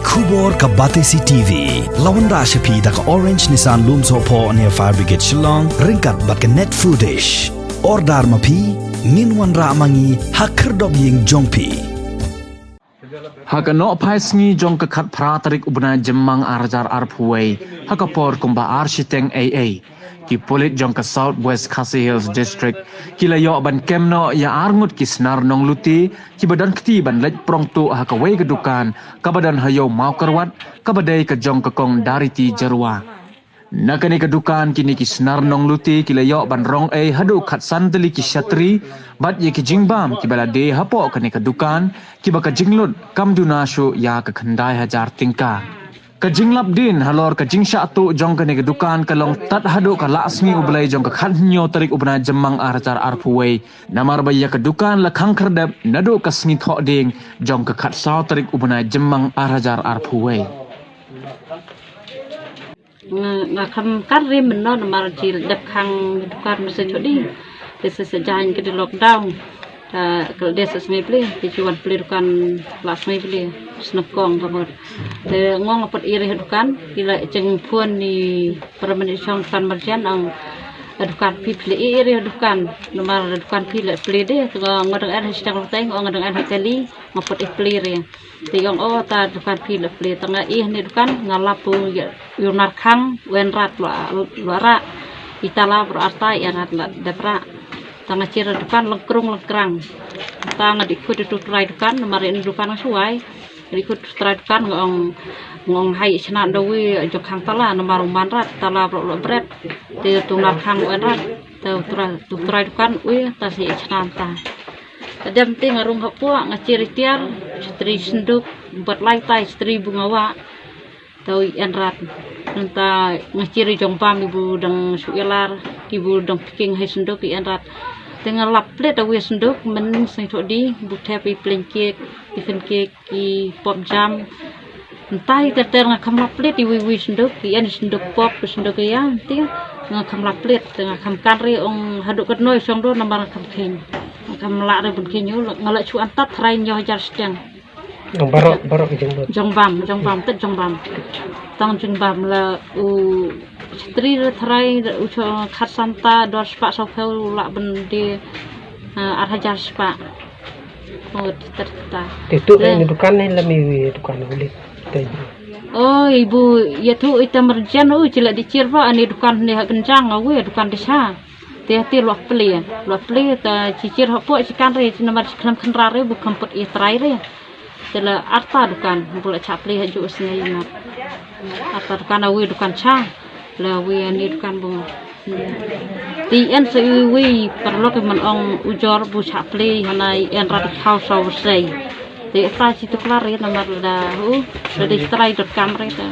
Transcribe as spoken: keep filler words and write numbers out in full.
Khubor ka Batesi T V la wanrah sha phi da ka Orange Nissan Lumsohphoh near Fire Brigade Shillong ryngkat bad ka Net Foodish. Order ma phi, ngin wanrah ma ngi ha khyrdop ïing jong phi. Ha ka nohphai sngi jong ka khatphra tarik u bnai Jymmang ar hajar arphew wei, ha ka por kumba ar shiteng eiei, ki pulit jong ka South West Khasi Hills District ki la ïoh ban kem noh ïa ar ngut ki snar nongluti kiba don kti ban leit prong tuh ha kawei ka dukan kaba don ha Ïew Mawkyrwat, kaba dei ka jong ka Kong Dariti Jyrwa. Na kane ka dukan kine ki snar nongluti ki la ïoh ban rong ei haduh khatsan tylli ki shatri bad ïa ki jingbam kiba la die hapoh kane ka dukan, kiba ka jinglut kam duna shuh ïa ka khyndai hajar tyngka. Ka jinglap dien halor ka jingshah tuh jong kane ka dukan ka long tad haduh ka lah sngi U Blei jong ka khathynñiew tarik u bnai Jymmang ar hajar arphew wei, namar ba ïa ka dukan la khang khyrdep naduh ka sngi Thohdieng jong ka khatsaw tarik u bnai Jymmang ar hajar arphew wei. Nga, nga kham kar rim mynno namar ji dep khang dukan masa jodi. Te sa sa jain ka di lockdown. Ta kal de sa sngi pli, te ji wan pli dukan la sngi pli, snep kong ka mot. Te ngong apot iri dukan, ila jeng phone ni para mani chong dukan marjan ang dukan phi pli iri dukan. Namar dukan phi la pli de, te ngong dang en hashtag teng, ngong dang en hateli, ngapot i pli ri. Te ong o ta dukan phi la pli, tanga ih ni dukan nga lapu ïa u nar khang wen rat lo lo ra. Ita la bro arta ïa rat la dep ra. Tanga chira dukan lengkrung lengkrang. Tanga di khut tu trai dukan namar ni dukan suai. Di khut tu trai dukan ngong ngong hai chna dawi jo khang tala namar man rat tala bro lo bret. Te tu nar khang wen rat. Te tu trai dukan ui ta si chna ta. Kadem te nga rung hapoh nga chiri tiar, chitri senduk, bat lai tai chitri bunga wa. Tau i en rat. Nanta nga chiri jong bam ibu dang su ilar, ibu dang piking hai senduk i en rat. Te nga lap plet awi senduk, men seng thok di, bu thep i plain cake, tiffin cake, i pop jam. Ntai ter ter nga kham lap plet i wi wi senduk, i en senduk pop, senduk ya, ti nga kham lap plet, nga kham kan re ong haduk kat noi song do namar nga kham khen. Nga kham la re bun khen yu, nga la chu antat thrai nyo hajar steng. Jong barok, barok jong barok. Jong bam, jong bam, tet jong bam. Tang jong bam la u stri re thrai u cho khat santa dor spa so kheu la ben di, eh, ar hajar spa. Oh, tet ta. Te tu eh, ni dukan ni lami dukan ulit. Te. Oh, ibu, ya tu ita merjan, oh, chila di chir ba ani dukan ni ha kenjang, awi dukan di sa. Te ti luak pli, luak pli ta chichir hapoh chikan re, namar chikram khenra re, bu kham put i trai re. Te la arta dukan, bu la chap pli ha ju snei na. Arta dukan awi dukan cha, la wi ani dukan bu. Ti en sa wi wi parlok man ong ujor bu chap pli hana i en rat khau sau sei. Te ta chi tu klar re namar da hu, da di trai dukan re ta.